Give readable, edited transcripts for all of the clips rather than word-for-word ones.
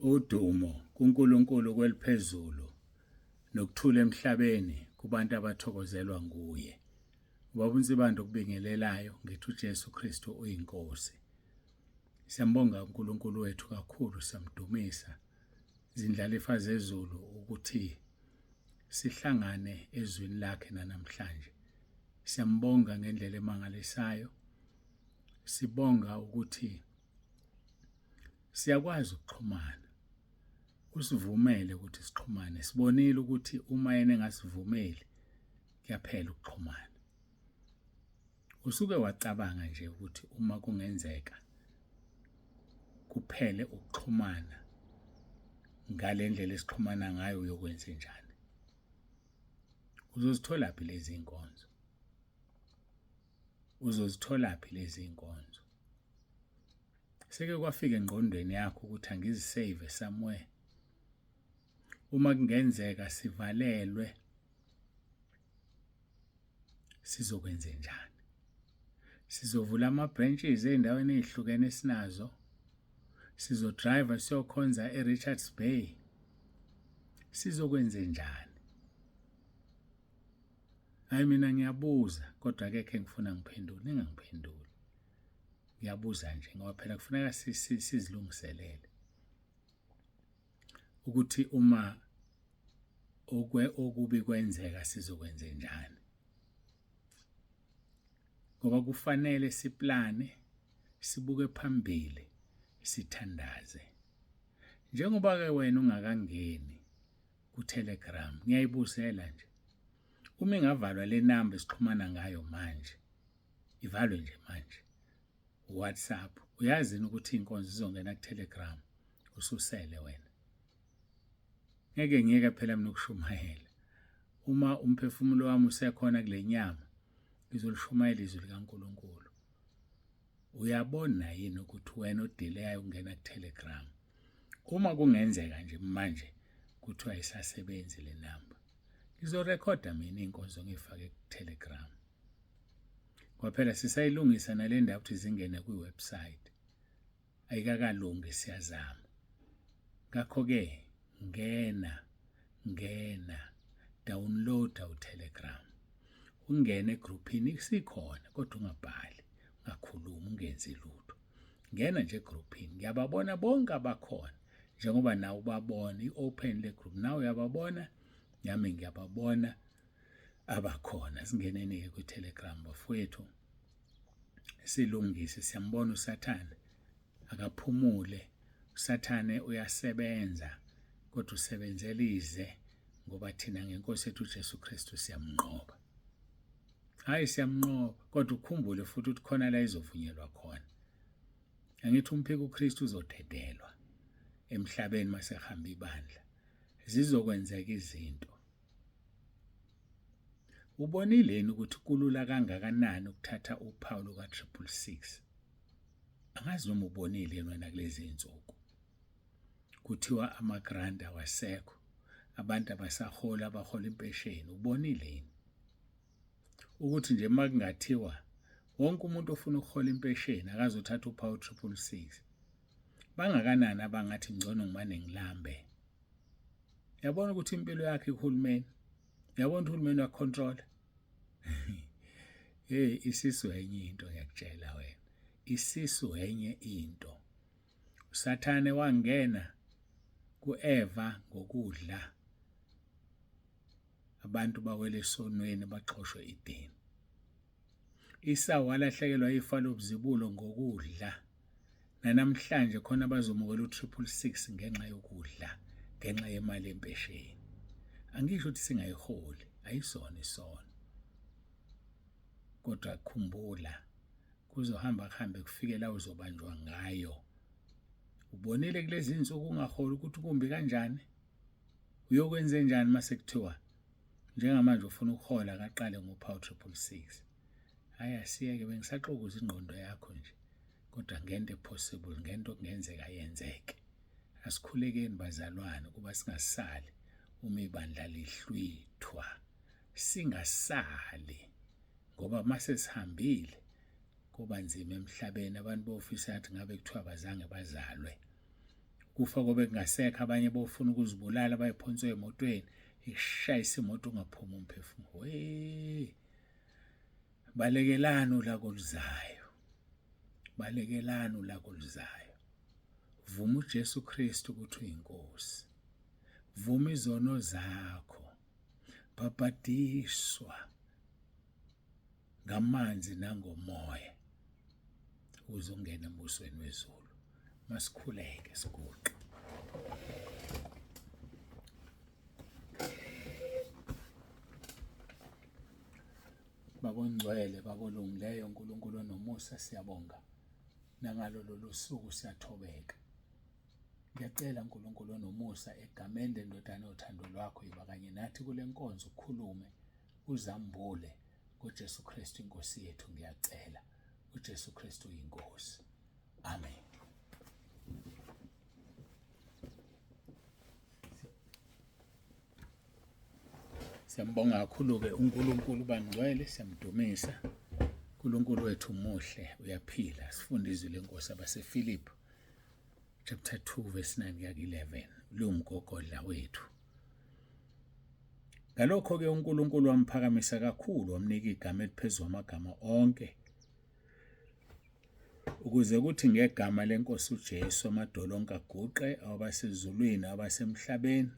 Udumo kuNkulunkulu kweliphezulu nokuthula emhlabeni kubantu abathokozelwa nguye. Ubaba uNsibande okubingelelayo ngithi uJesu Kristu uyiNkosi. Siyambonga uNkulunkulu wethu kakhulu siyamdumisa izindlalifa zezulu ukuthi sihlangane ezwini lakhe nanamhlanje. Siyambonga ngendlela emangalisayo. Sibonga ukuthi Siyakwazi ukuxhumana. Usivumele ukuthi sixhumane. Sibonile ukuthi uma yena engasivumeli kuyaphela ukuxhumana. Usuke wacabanga nje ukuthi uma kungenzeka kuphele ukuxhumana ngale ndlela esixhumana ngayo uyokwenze njani? Uzozitholaphi lezi nkonzo? Uzozitholaphi lezi nkonzo? Seke kwafika engqondweni yakho ukuthi angizisave somewhere. Uma kungenzeka sivalelwe sizokwenze njani? Sizovula ama-branches ey'ndaweni ey'hlukene esinazo. Sizodrive siyokhonza e-Richards Bay. Sizokwenze njani? Hayi mina ngiyabuza kodwa akekho engifuna ngiphendule, ningangiphenduli. Ngiyabuza nje ngoba phela kufuneka sizilungiselele ukuthi uma okwe okubi kwenzeka sizokwenze njani. Ngoba kufanele siplane, sibuke phambili, sithandaze. Njengoba ke wena ungakangeni ku-Telegram, ngiyayibuzela nje. Uma ingavalwa le namba esixhumana ngayo manje, ivalwe nje manje WhatsApp uyazi yini ukuthi inkonzo izongena ku Telegram ususele wena ngeke ngiyeke phela mina ukushumayela uma umphefumulo wami usekhona kule nyama ngizolishumayela izwi likaNkuluNkulu uyabona yini ukuthi wena odileyayo ukungena ku Telegram uma kungenzeka nje manje kuthiwa isasebenzi le namba ngizorekhoda mina inkonzo ngifake ku Telegram Ngoba phela sisayilungisa nale ndawo ukuthi zingene kwi-website. Ayikakalungi siyazama. Ngakho-ke ngena ngena downloada uTelegram. Ungene egruphini isikhona kodwa ungabhali, ungakhulumi, ungenzi lutho. Ngena nje egruphini ngiyababona bonke abakhona njengoba nawe ubabona i-open le group nawe uyababona nami ngiyababona abakhona singeneni-ke kwi-telegram bafowethu silungise siyambona usathane akaphumule usathane uyasebenza kodwa usebenzela ize ngoba thina ngenkosi yethu uJesu Kristu siyamnqoba hayi siyamnqoba kodwa ukhumbule futhi ukuthi khona la izovunyelwa khona angithi umphiko uKristu uzodedelwa emhlabeni masehamba ibandla zizokwenzeka izinto Ubonile yini ukuthi kulula kangakanani ukuthatha uphawu luka-666? Angazi noma ubonile yini wena kulezi zinsuku. Kuthiwa ama-grant awasekho, abantu abasaholi abahola impesheni. Ubonile yini? Ukuthi nje uma kungathiwa wonke umuntu ofuna ukuhola impesheni akazothatha uphawu 666. Bangakanani abangathi ngcono ngimane ngilambe? Yabona ukuthi impilo yakhe kuhulumeni. Yabona ukuthi uhulumeni uyacontrola. Hey isisu enye into ngiyakutshela wena. Isisu enye into. USathane wangena kuEva ngokudla. Abantu bawele esonweni baxoshwe idini. Isawu walahlekelwa ifa lobuzibulo ngokudla. Nanamhlanje khona abazomukela u-666 ngenxa yokudla, ngenxa yemali yempesheni. Angisho ukuthi singayiholi, ayisona isono. Kodwa khumbula, kuzohamba kuhambe kufike la uzobanjwa ngayo. Ubonile kulezi zinsuku ungaholi ukuthi kumbi kanjani? Uyokwenzenjani mase kuthiwa njengamanje ufuna ukuhola akaqale ngophawu 666 hayi asiyeke bengisaxokuza ingqondo yakho nje kodwa ngento epossible ngento okungenzeka yenzeke asikhulekeni bazalwane kuba singasali uma ibandla lihlwithwa singasali ngoba mase sihambile kuba nzima emhlabeni abantu bofisa athi ngabe kuthiwa bazange bazalwe. Kufa kobe kungasekho abanye bofuna ukuzibulala bayiphonswe emotweni ishayisa imoto ungaphumi umphefumulo. We balekelani ulaka oluzayo. Balekelani ulaka oluzayo. Vuma uJesu Kristu ukuthi uyinkosi. Vuma izono zakho. Bhabhadiswa ngamanzi nangomoya ukuze ungene embusweni wezulu. Masikhuleke siguqe. Baba ongcwele, Baba olungileyo, uNkulunkulu onomusa, siyabonga nangalo lolu suku siyathobeka. Ngiyacela uNkulunkulu onomusa egameni lendodana yothando lwakho yiba kanye nathi kule nkonzo ukhulume uzambule ngoJesu Kristu inkosi yethu ngiyacela uJesu Kristu uyinkosi. Amen. Siyambonga kakhulu-ke uNkulunkulu bangcwele, siyamdumisa. uNkulunkulu wethu muhle, uyaphila. Sifunda izwi lenkosi abaseFilipi chapter 2 verse 9 kuya ku-11 liwumgogodla wethu. Ngalokho-ke uNkulunkulu wamphakamisa kakhulu wamnika igama eliphezu kwamagama onke ukuze kuthi ngegama lenkosi uJesu amadolo onke aguqe awabasezulwini abasemhlabeni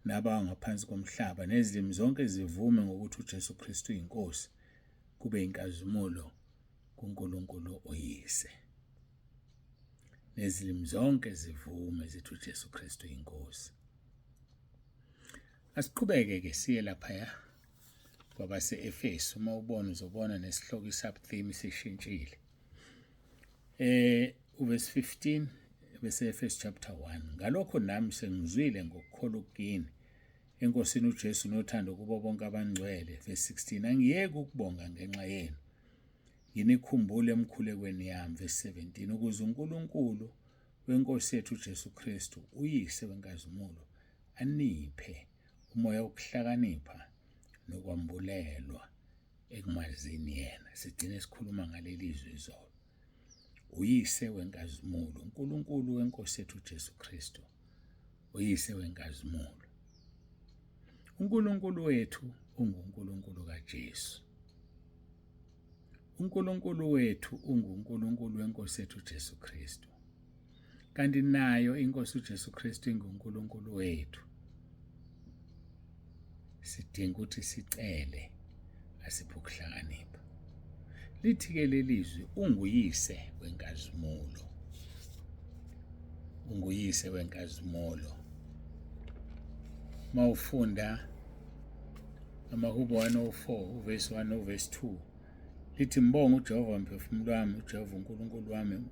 nabangaphansi komhlaba nezilimi zonke zivume ngokuthi uJesu Kristu uyinkosi kube inkazimulo kuNkulunkulu uyise nezilimi zonke zivume zithi uJesu Kristu uyinkosi. Asiqhubeke ke siye laphaya kwabase-Efesu uma ubona uzobona nesihloko i-sub-theme sishintshile. Uverse 15 bese Efesu chapter 1. Ngalokho nami sengizwile ngokukholwa kini eNkosini uJesu nothando kubo bonke abangcwele. Verse 16 angiyeki ukubonga ngenxa yenu nginikhumbule emkhulekweni yami. Verse 17 ukuze uNkulunkulu wenkosi yethu uJesu Kristu uyise wenkazimulo aniphe umoya wokuhlakanipha nokwambulelwa ekumazini yena. Sigcine sikhuluma ngaleli zwi izolo. Uyise wenkazimulo, uNkulunkulu wenkosi yethu uJesu Kristu, uyise wenkazimulo. uNkulunkulu wethu unguNkulunkulu kaJesu. uNkulunkulu wethu unguNkulunkulu wenkosi yethu uJesu Kristu. Kanti nayo inkosi uJesu Kristu inguNkulunkulu wethu. Sidinga ukuthi sicele asiphe ukuhlakanipha. Lithi-ke leli zwi unguyise wenkazimulo. Unguyise wenkazimulo. Mawufunda amaHubo 104 uvesi 1 novesi 2 lithi mbonga uJehova mphefumulo wami uJehova uNkulunkulu wami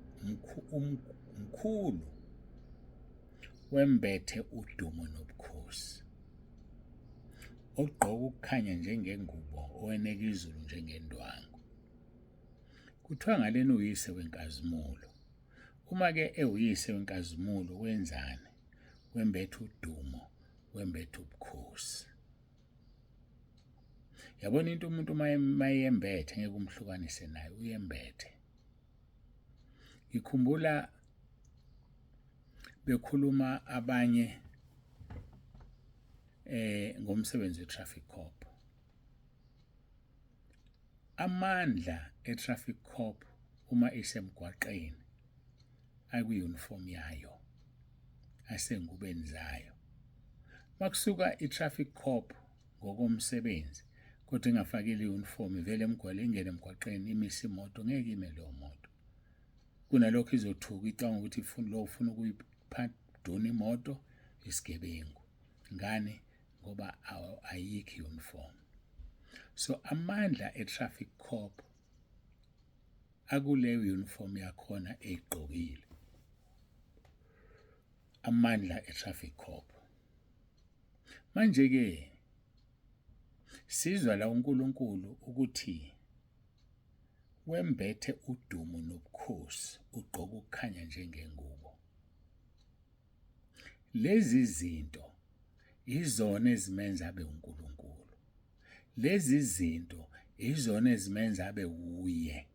mkhulu wembethe udumo nobukhosi ogqoka ukukhanya njengengubo oweneka izulu njengendwangu. Kuthiwa ngalena uyise wenkazimulo. Uma-ke ewuyise wenkazimulo wenzani? Wembethe udumo, wembethe ubukhosi. Yabona into umuntu uma eyembethe ngeke umhlukanise naye, uyembethe. Ngikhumbula bekhuluma abanye ngomsebenzi we-traffic cop. Amandla e-traffic cop uma isemgwaqeni akwi-uniform yayo asengubeni zayo. Makusuka i-traffic cop ngokomsebenzi kodwa ingafakile i-uniform ivele emgwaqeni ingene emgwaqeni imise imoto ngeke ime leyo moto. Kunalokho izothuka icabanga ukuthi ifuna lo ufuna ukuyiphaduna imoto isigebengu. Ngani? Ngoba ayikho i-uniform. So amandla e-traffic cop akuleyo uniform yakhona eyigqokile. Amandla e-traffic cop. Manje ke sizwa la uNkulunkulu ukuthi wembethe udumo nobukhosi ugqoka ukukhanya njengengubo. Lezi zinto izona ezimenza abe uNkulunkulu. Lezi zinto izona ezimenza abe uye.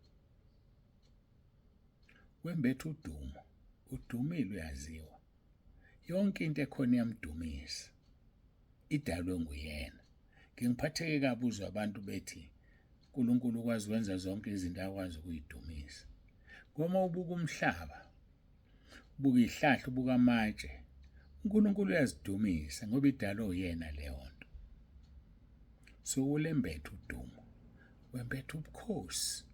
Wembethe udumo, udumile uyaziwa. Yonke into ekhona iyamdumisa. Idalwe nguyena. Ngingiphatheke kabi uzwa abantu bethi uNkulunkulu ukwazi ukwenza zonke izinto akwazi ukuyidumisa. Ngoba ubuka umhlaba, ubuka izihlahla, ubuka amatshe, uNkulunkulu uyazidumisa ngoba idalwe uyena leyo nto. So ulembethe udumo, wembethe ubukhosi,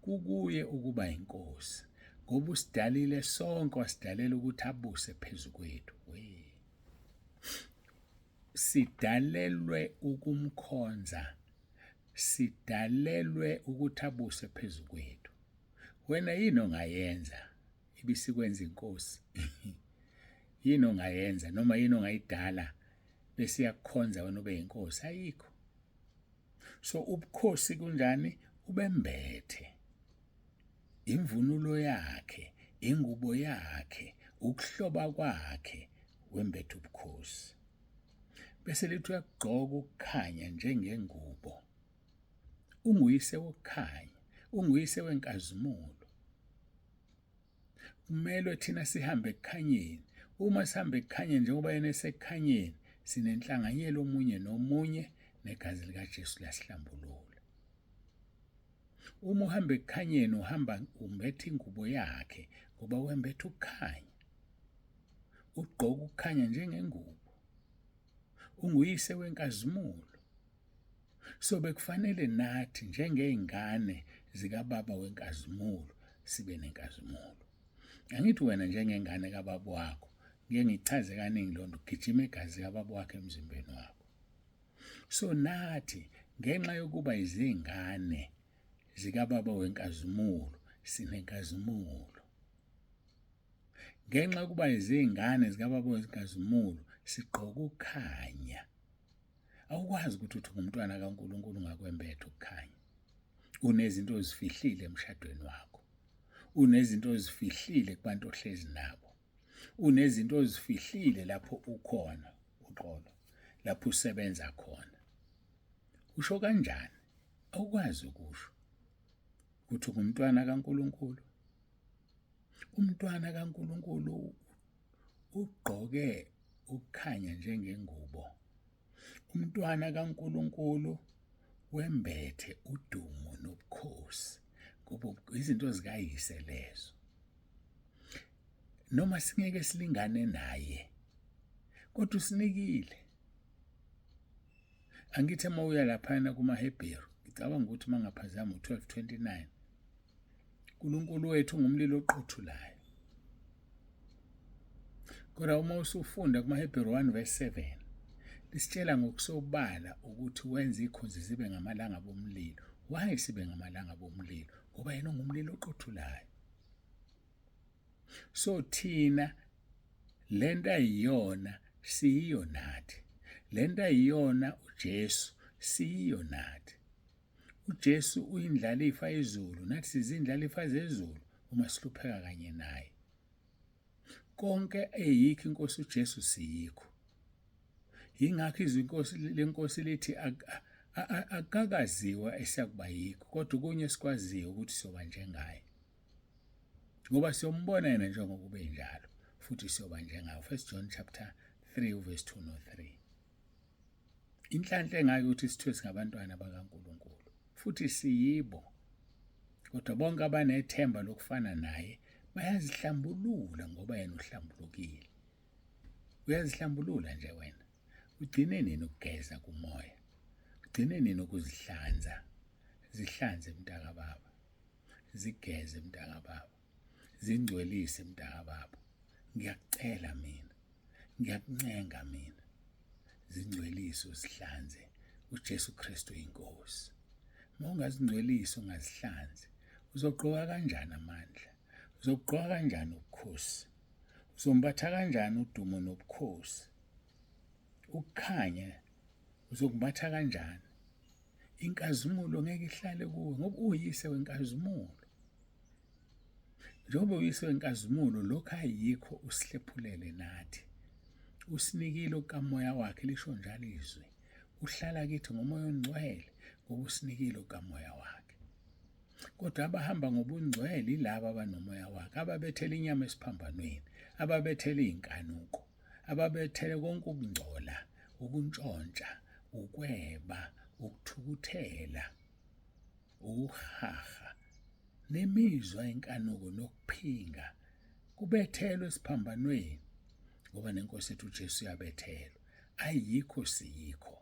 kukuye ukuba inkosi ngoba usidalile sonke wasidalela ukuthi abuse phezu kwethu. We sidalelwe ukumkhonza, sidalelwe ukuthi abuse phezu kwethu. Wena yini ongayenza ibisikwenza inkosi? Yini ongayenza noma yini ongayidala bese iyakukhonza wena ube yinkosi? Ayikho. So ubukhosi kunjani? Ubembethe imvunulo yakhe, ingubo yakhe, ukuhloba kwakhe, wembethe ubukhosi. Bese lithi uyakugqoka ukukhanya njengengubo. Unguyise wokukhanya, unguyise wenkazimulo. Kumelwe thina sihambe ekukhanyeni. Uma sihamba ekukhanyeni njengoba yena esekukhanyeni, sinenhlanganyelo omunye nomunye negazi likaJesu liyasihlambulula. Uma uhamba ekukhanyeni uhamba umbethe ingubo yakhe ngoba wembethe ukukhanya. Ugqoka ukukhanya njengengubo. Unguyise wenkazimulo. So bekufanele nathi njengey'ngane zikababa wenkazimulo sibe nenkazimulo. Angithi wena njengengane kababa wakho, ngike ngichaze kaningi loo nto, gijima igazi likababa wakho emzimbeni wakho. So nathi ngenxa yokuba izingane zikababa wenkazimulo sinenkazimulo. Ngenxa yokuba izingane zikababa wenkazimulo sigqoka ukukhanya. Awukwazi ukuthi uthi ungumntwana kaNkulunkulu ungakwembethe ukukhanya. Unezinto ozifihlile emshadweni wakho. Unezinto ozifihlile kubantu ohlezi nabo. Unezinto ozifihlile lapho ukhona uxolo, lapho usebenza khona. Usho kanjani? Awukwazi ukusho ukuthi ungumntwana kaNkulunkulu. Umntwana kaNkulunkulu ugqoke ukukhanya njengengubo. Umntwana kaNkulunkulu wembethe udumo nobukhosi ngoba izinto zikayise lezo. Noma singeke silingane naye kodwa usinikile. Angithi uma uya laphana kumaHebheru, ngicabanga ukuthi uma ngaphazama u-12:29 uNkulunkulu wethu ungumlilo oqothulayo. Kodwa uma usufunda kumaHebheru 1 verse 7 lisitshela ngokusobala ukuthi wenza ikhonzi zibe ngamalanga bomlilo. Why sibe ngamalanga bomlilo? Ngoba yena ungumlilo oqothulayo. So thina lento ayiyona siyiyo nathi. Lento ayiyona uJesu siyiyo nathi. UJesu uyindlalifa yezulu, nathi sizindlalifa zezulu uma sihlupheka kanye naye. Konke eyikho inkosi uJesu siyikho. Yingakho izwi inkosi lenkosi lithi akakaziwa esiyakuba yikho, kodwa okunye esikwaziyo ukuthi siyoba njengaye. Ngoba siyombona yena njengoba ubenjalo futhi siyoba njengaye. 1 John chapter 3 verse 2 no 3. Inhlanhla engaka ukuthi sithiwe singabantwana bakaNkulunkulu futhi siyibo. Kodwa bonke abanethemba lokufana naye bayazihlambulula ngoba yena uhlambulukile. Uyazihlambulula nje wena. Ugcine nini ukugeza kumoya? Ugcine nini ukuzihlanza? Zihlanze mntakababa. Zigeze mntakababa. Zingcwelise mntakababa. Ngiyakucela mina. Ngiyakuncenga mina. Zingcwelise uzihlanze. UJesu Kristu inkosi. Uma ungazingcwelisi ungazihlanzi, uzogqoka kanjani amandla? Uzogqoka kanjani ubukhosi? Uzombatha kanjani udumo nobukhosi? Ukukhanya uzokumbatha kanjani? Inkazimulo ngeke ihlale kuwe ngoba uyise wenkazimulo. Njengoba uyise wenkazimulo lokho ayikho usihlephulele nathi. Usinikile okamoya wakhe lisho njalo izwi. Uhlala kithi ngomoya ongcwele ngoba usinikile okamoya wakhe. Kodwa abahamba ngobungcwele yilaba abanomoya wakhe, ababethela inyama esiphambanweni, ababethela izinkanuko, Ababethele konke ukungcola, ukuntshontsha, ukweba, ukuthukuthela, ukuhaha, nemizwa yenkanuko nokuphinga kubethelwe esiphambanweni ngoba nenkosi yethu uJesu yabethelwa. Ayikho siyikho.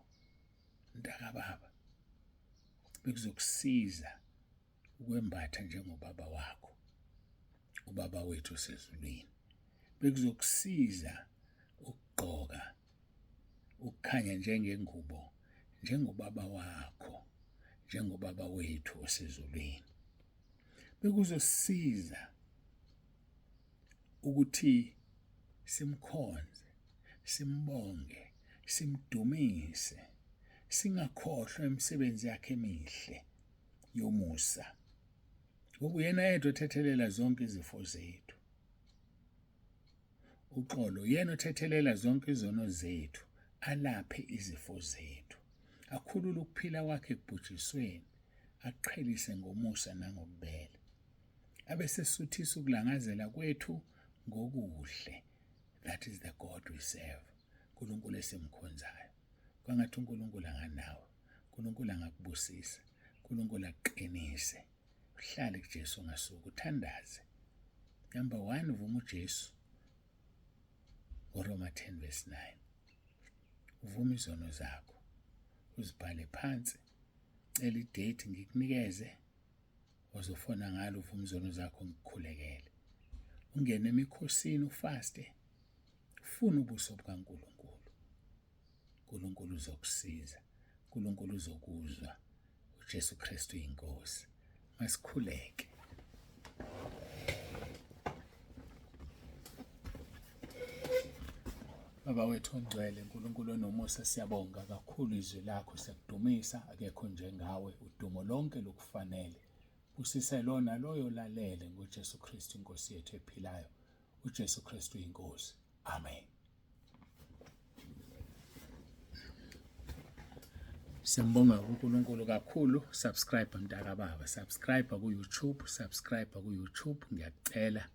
Mntakababa, bekuzokusiza ukwembatha njengobaba wakho, ubaba wethu osezulwini. Bekuzokusiza ukugqoka ukukhanya njengengubo njengobaba wakho, njengobaba wethu osezulwini. Bekuzosiza ukuthi simkhonze, simbonge, simdumise, singakhohlwa imisebenzi yakhe emihle yomusa. Ngoba uyena yedwa othethelela zonke izifo zethu. Uxolo, uyena othethelela zonke izono zethu, alaphe izifo zethu, akhulule ukuphila kwakhe ekubhujisweni, aqhelise ngomusa nangobubele. Abesesuthisa ukulangazela kwethu ngokuhle. That is the God we serve. uNkulunkulu esimkhonzayo. Kwangathi uNkulunkulu anganawe. uNkulunkulu angakubusisa. uNkulunkulu akuqinise. Uhlale kuJesu ungasuki uthandaze. Number 1 vuma uJesu. NgoRoma 10 verse 9. Uvuma izono zakho. Uzibhale phansi. Cela idate ngikunikeze ozofona ngalo uvuma izono zakho ngikukhulekele. Ungene emikhosini ufaste. Funa ubuso bukaNkulunkulu. uNkulunkulu uzokusiza. uNkulunkulu uzokuzwa. uJesu Kristu inkosi. Masikhuleke. Baba wethu ongcwele, uNkulunkulu onomusa, siyabonga kakhulu izwi lakho, siyakudumisa, akekho njengawe, udumo lonke lukufanele. Busise lona loyo lalele ngoJesu Kristu inkosi yethu ephilayo. uJesu Kristu inkosi. Amen. Siyambonga uNkulunkulu kakhulu. Subscribe mntakababa, subscribe ku YouTube, subscribe ku YouTube, ngiyakucela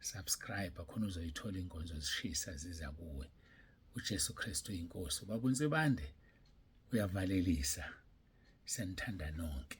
subscribe khona uzoyithola inkonzo zishisa ziza kuwe. uJesu Kristu inkosi. Ubaba uNsibande uyavalelisa. Senithanda nonke.